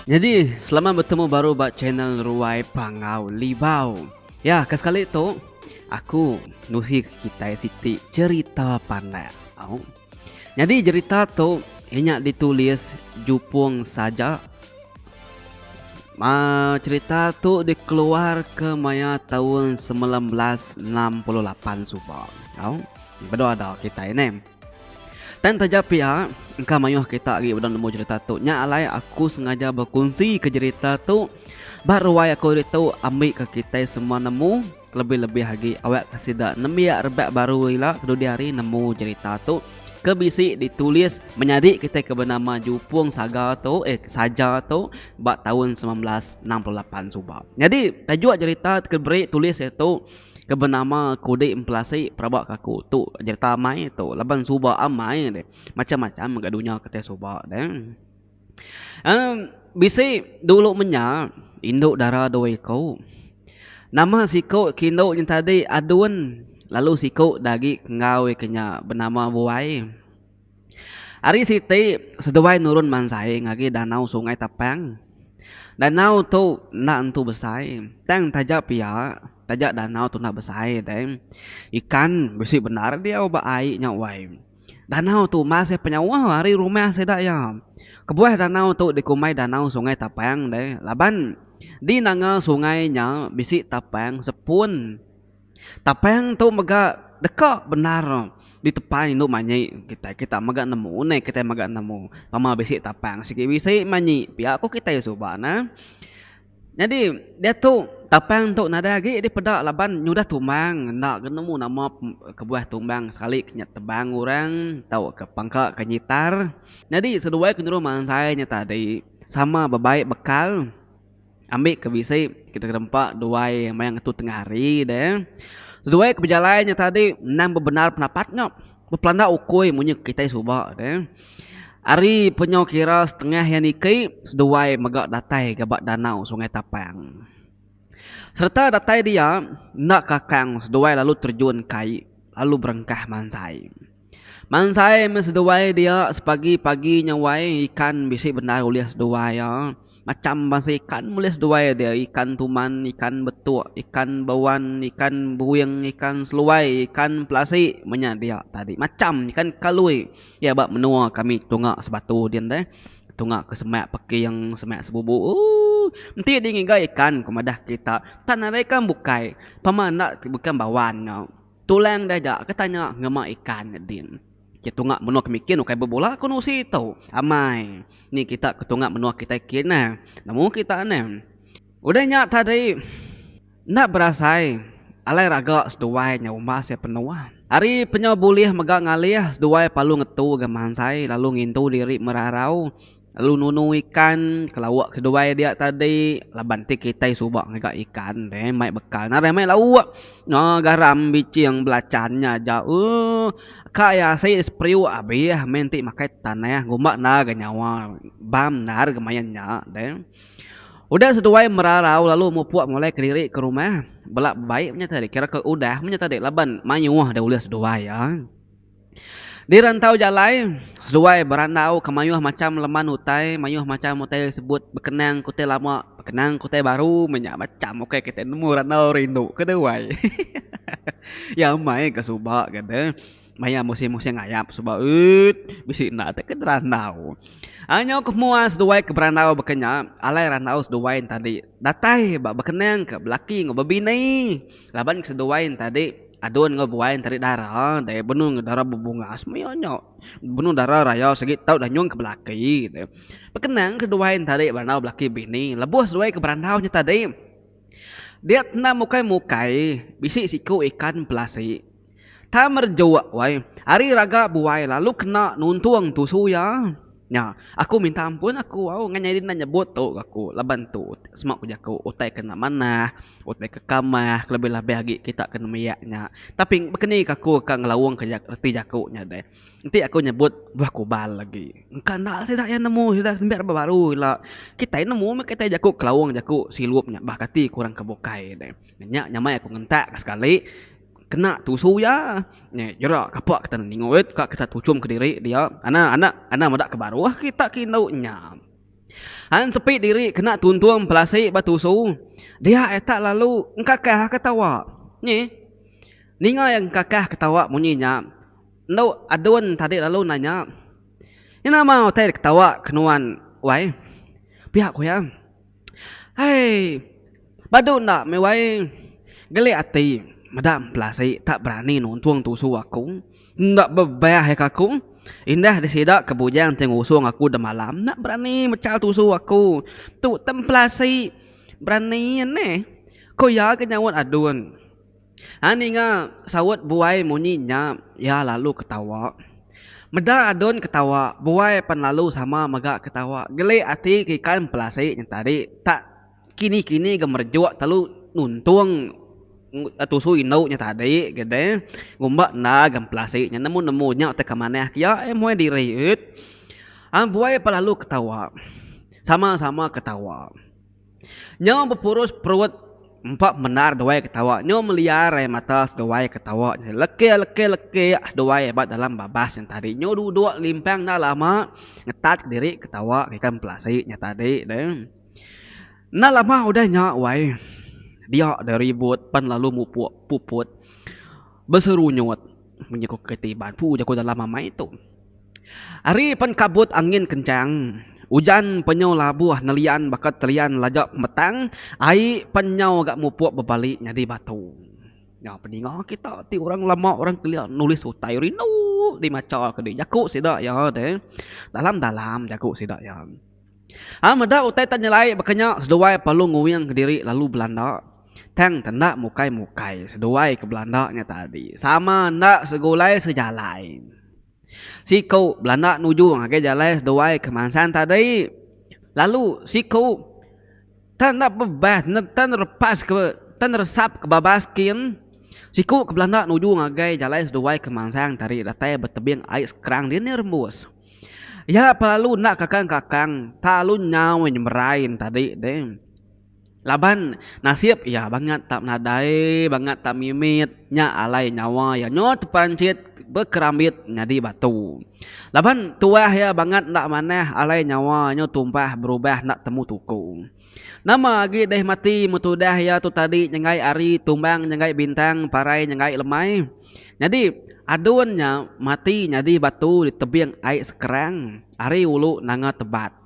Nyadi selamat betemu baru ba channel Ruai Pangau Libau. Ya ke sekali tu aku nusi ke kitai siti cherita pandak. Au. Nyadi jerita tu inya ditulis Jupong Saja. Ma cherita tu dikeluarka maya taun 1968 suba. Au. Bedau ada kitai neh. Tang taja pia engka mayuh kita agi bedau nemu jerita tu. Nya alai aku sengaja bekunsi ke jerita tu ba ruai aku ditu ambi ke kitai semua nemu. Kelebih-lebih agi awakka sida nembiak rebak baru ila kedudi hari nemu jerita tu ke bisi ditulis menyadi kitai ke benama Jupong Saga tu eh Saja tu ba taun 1968 suba. Nyadi tajuk jerita ke diberi tulis iya tu ke benama Kudi Empelasi pelaba ka aku tu jerita amai tu laban suba amai deh macam-macam mega dunya kitai suba deh. Emm bisi dulu menya indu dara dua iku. Nama siku ke indu nya tadi Adun lalu siku da agi ke enggau iya ke nya benama Buai. Hari siti seduai nurun mansai ngagai danau Sungai Tapang. Danau tu enda entu besai tang taja pia taja danau tu enda besai deh ikan bisi bendar diau ba ai nya wai. Danau tu masih penyauh ari rumah sida iya. Kebuah danau tu dikumbai Danau Sungai Tapang deh laban di nanga sungai nya bisi tapang sepun. Tapang tu mega deka bendar ditepan indu manyi kitai. Kita mega nemu neh kitai mega nemu pama bisi tapang sigi bisi manyi pia ku kitai suba ne. Nyadi diatu tapang tu nadai agi dipeda laban nyudah tumbang enda ga nemu nama kebuah tumbang sekali ke nya tebang orang tauka pangka ke nyitar. Nyadi seduai ke nyuruh mansai nya tadi sama bebai bekal ambi ke bisi ke dempa duai maya ngetu tengah hari deh. Seduai ke bejalai nya tadi endang bebendar penapat nya. Bepelanda ukui munyi kitai suba deh. Ari penyau kira setengah iya niki, seduai mega datai ga ba danau Sungai Tapang. Sereta datai dia, enda kakang seduai lalu terjun kai lalu berengkah mansai. Mansai meh seduai dia sepagi-pagi nya wai ikan bisi bendar ulih seduai iya. Macham bansa ikan bulih seduai dia, ikan tuman, ikan betuk, ikan bawan, ikan buing, ikan seluai, ikan pelasi menya dia tadi. Macham ikan kalui iya ba menua kami tunga Sebatu din deh. Tunga ke semak Peking, semak Sebubu ooh. Enti di ngiga ikan ku madah kita tak nadai ikan bukai pama enda bukan bawan nya. Tulang deh aja ke tanya ngema ikan nya din. Ke tunga menua ke mikin ukai bebula ku nusi tu. Amai. Ni kita ke tunga menua kitai kin neh. Nemu kita neh. Udah nya tadi enda berasai alai raga seduai nya umbas iya penuh. Ari penyau bulih mega ngalih seduai palu ngetu ga mansai lalu ngintu diri merarau. Lalu nunu ikan ke lauk seduai dia tadi laban ti kitai suba ngaga ikan deh mai bekal nadai mai lauk nya garam bicing belacan nya aja ooh ka iya asi seperiuk abih meh enti makai tanah ngumba enda ga nyawa bam endar ga main nya deh. Udah seduai merarau lalu mupuk mulai kediri ke rumah bela bebaik meh nya tadi kira ke udah meh nya tadi laban mayuh deh ulih seduai iya. Di rantau jalai, seduai berandau ke mayuh macham leman utai, mayuh macham utai sebut bekenang ke utai lama, bekenang ke utai baru meh nya macham ukai kitai nemu randau rindu ke duai. Ya amai ke suba ke deh maya musim-musim ngayap suba eet bisi enda te ke randau. Anyau ke mua seduai ke berandau baka nya alai randau seduai ne tadi datai ba bekenang ke belaki enggau bebini laban seduai ne tadi. Adun enggau buai enti ari dara deh benung dara bebunga semia nya benung dara raya sigi tau danyung ke belaki deh. Bekenang ke duai enti ari berandau belaki bini lebuh seduai ke berandau nya tadi dia tendang mukai mukai bisi siku ikan pelasi tang merejuk wai ari raga buai lalu kena nuntung tusu iya. Nya, aku minta ampun aku au ngan nyadi enda nyebut tu aku laban tu sema ku jaku utai ke enda manah, utai ke kamah kelebih lebih agi kita ke nembiak nya. Tapi baka ni ka aku ka ngelaung ka reti jaku nya deh. Enti aku nyebut buah kubal agi engka enda sida iya nemu sida nembiak rebak baru ila. Kitai nemu meh kitai jaku kelaung jaku silup nya bah kati ku orang ke bukai deh. Nya nyamai aku ngentak ka sekali. Kena tusu iya nya jera kapa kita ninga weh ka kita tuchum kediri dia anak anak anak meda ke baruh kita ke indu nya. An sepi diri kena tuntung pelasi ba tusu dia iya tak lalu engkakah ketawa. Nyi. Ninga iya engkakah ketawa munyi nya endu Adun tadi lalu nanya, Nya nama utai diketawa ke nuan wai? Pia ku iya. Hai. Badu enda meh wai. Gelik ati meda empelasi tak berani nuntung tusu aku. Enda bebah iya ke aku. Indah di sida ke bujang ti ngusung aku demalam enda berani mechal tusu aku. Tu tempelasi berani neh. Ku iya ke nyaut Adun. Ha ninga saut buai munyi nya, iya lalu ketawa. Meda Adun ketawa, buai pan lalu sama mega ketawa. Gelik ati ke ikan pelasi nya tadi tak kini-kini ga merejuk telu nuntung tusu indu nya tadi ga deh. Ngumba enda ga pelasi nya nemu-nemu nya utai ke manah kiya eh muai diri. Ha buai pan lalu ketawa. Sama-sama ketawa. Nyau bepurus perut empa bendar duai ketawa nyau meliar ai mata seduai ketawa nya lekik lekik lekik duai ba dalam babas nya tadi nyau duduk limpang enda lama ngetat kediri ketawa ikan pelasi nya tadi deh. Enda lama udah nya wai dia deh ribut pan lalu mupuk puput beserunyut munyi ku kitai Iban pu jaku dalam amai tu. Ari pen kabut angin kencang, ujan penyu labuh nelian baka telian laja pemetang, ai pen nyau ga mupuk bebali nyadi batu. Nya peninga kita ti orang lama orang kelia nulis utai rindu dimacha ke dih jaku sida iya deh. Dalam-dalam jaku sida iya. Ai meda utai tak nyelai baka nya seduai perlu nguing kediri lalu belanda. Tang tenda mukai-mukai seduai ke belanda nya tadi sama enda segulai sejalai. Siku belanda nuju ngagai jalai seduai ke mansang tadi. Lalu siku tan enda bebas tan repas ke tan resap ke babas kin. Siku ke belanda nuju ngagai jalai seduai ke mansang tadi datai ba tebing ai sekerang dini rembus. Iya pelalu enda kakang-kakang tak lalu nyau nyemerai ne tadi deh. Laban nasib iya bangat tak nadai bangat tak mimit nya alai nyawa iya nyau teperanchit bekerambit nyadi batu. Laban tuah iya bangat enda manah alai nyawa nyau tumpah berubah enda temu tuku. Nama agi deh mati metudah iya tu tadi nyenggai ari tumbang nyenggai bintang parai nyenggai lemai. Nyadi adun nya mati nyadi batu di tebing ai sekerang ari ulu Nanga Tebat.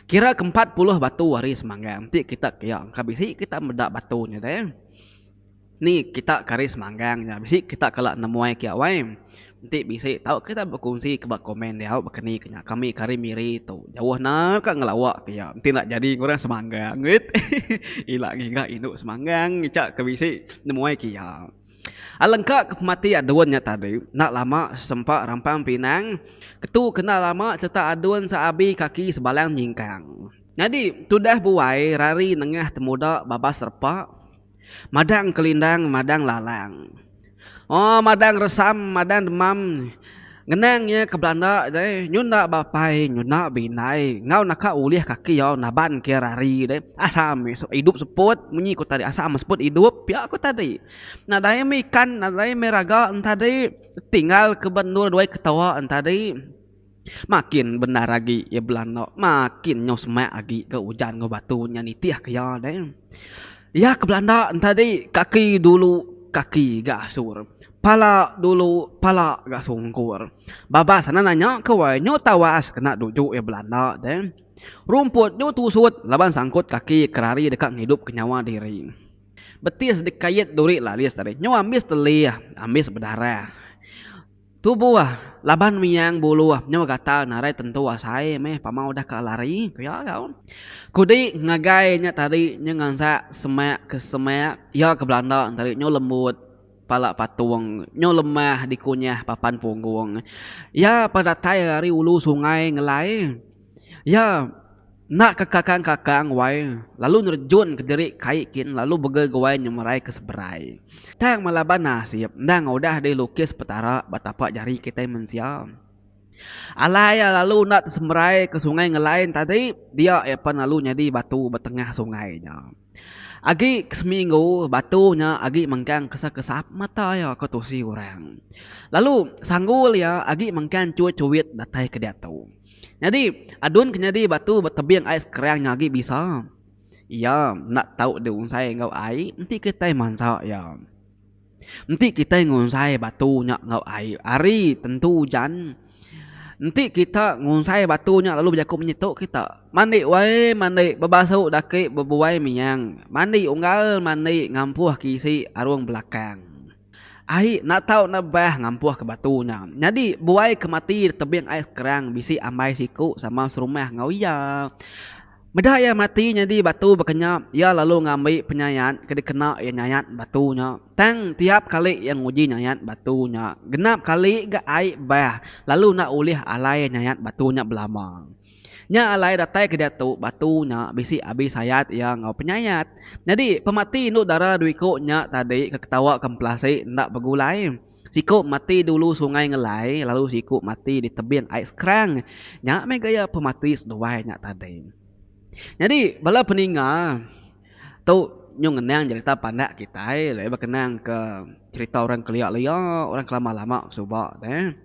Kira ke 40 batu ari Semanggang enti kita kia engka bisi kita meda batu nya deh. Ni kita ke ari Semanggang nya bisi kita kala nemuai kia wai. Enti bisi tau kita bekunsi ke ba komen diau baka ni ke nya kami ke ari Miri tu jauh enda ka ngelawa kia enti enda jadi orang Semanggang wit ila ngiga indu Semanggang ngicha ke bisi nemuai kia. Alengka ke pemati Adun nya tadi enda lama sempa rampang pinang ketu ke enda lama sereta Adun seabi kaki sebalang nyingkang. Nyadi tudah buai rari nengah temuda babas repa madang kelindang madang lalang. Oh madang resam madang demam ngenang iya ke belanda deh nyunda bapai nyunda bindai enggau naka ulih kaki iya naban ke rari deh asal meh idup seput munyi ku tadi asal meh seput idup pia ku tadi. Nadai meh ikan nadai meh raga entadi tinggal ke ba endur duai ketawa entadi. Makin bendar agi iya belanda makin nyau semak agi ga ujan enggau batu nya nitih ke iya deh. Iya ke belanda entadi kaki dulu kaki ga asur. Pala dulu pala ga sungkur. Babas anak nanya ke wai nyu tawas kena duju iya belanda deh. Rumput nyu tusut laban sangkut kaki kerari deka ngidup ke nyawa diri. Betis dikait duri lalis tadi nyu ambis telih ambis bedarah. Tubuh laban miang buluh nyau gatal narai tentu asai meh pama udah ka lari ku iya tau. Kudi ngagai nya tadi nyu ngansak semak ke semak iya ke belanda tadi nyu lembut pala patung nyu lemah dikunyah papan punggung. Iya pa datai ari ulu sungai ngelai iya. Enda ke kakang-kakang wai lalu nerejun kediri kai kin lalu begeguai nyemerai ke seberai. Tang melaban nasib endang udah dilukis Petara ba tapak jari kitai mensia. Alai iya lalu enda tesemerai ke sungai Ngelain tadi, dia iya pan lalu nyadi batu ba tengah sungai nya. Agi ke seminggu, batu nya agi mengkang kesap-kesap mata iya ke tusi orang. Lalu sanggul iya agi mengkang chuit-chuit datai ke diatu. Nyadi, adun ke nyadi batu ba tebing ai sekerang nya agi bisa. Iya enda tau diunsai enggau ai enti kitai mansa iya. Enti kitai ngunsai batu nya enggau ai hari tentu ujan. Enti kita ngunsai batu nya lalu bejaku munyi tu kita, Mandi wai mandi bebasu daki bebuai miang, mandi unggal mandi ngampuh ke isi arung belakang. Ai enda tau nebah ngampuh ke batu nya. Nyadi buai ke mati tebing ai sekerang bisi ambai siku sama serumah enggau iya. Meda iya mati nyadi batu baka nya, iya lalu ngambi penyayat ke dikena iya nyayat batu nya. Tang tiap kali iya nguji nyayat batu nya, genap kali ga ai bah lalu enda ulih alai iya nyayat batu nya belama. Nya alai datai ke diatu batu nya bisi abis sayat iya enggau penyayat. Nyadi pemati indu dara dua iku nya tadi ke ketawa ke empelasi enda begulai. Siku mati dulu sungai Ngelai lalu siku mati di tebing ai Skrang. Nya meh gaya pemati seduai nya tadi. Nyadi bala peninga tu nyu ngenang jerita pandak kitai lalu bekenang ke cherita orang kelia lia orang ke lama lama suba deh.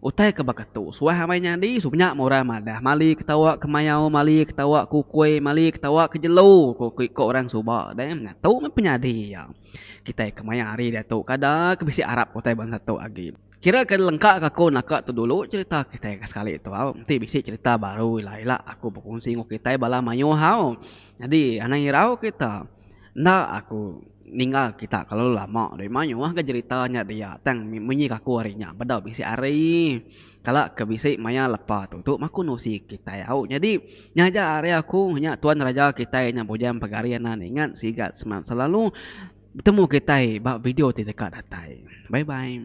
Utai ke baka tu suah amai nyadi sunya meh orang madah mali ketawa ke mayau mali ketawa ke ukui mali ketawa ke jelu ku ko orang suba deh. Tu meh penyadi iya. Kitai kemaya hari diatu kada ke bisi arap utai bansa tu agi. Kira ke lengka ke aku naka tu dulu cerita kitai ke sekali tu au. Enti bisi cerita baru ila ila aku bekunsi enggau kitai bala mayuh au. Nyadi anang irau kita enda aku ninggal kita kelalu lama deh mayuh ga cerita nya dia tang munyi ke aku hari nya bedau bisi hari. Kala ke bisi maya lepa tu tu mah aku nusi kitai au. Nyadi nya aja ari aku nya tuan raja kitai nya Bujang Pegari anak ingat sigat semak selalu betemu kitai ba video ti deka datai. Bye bye.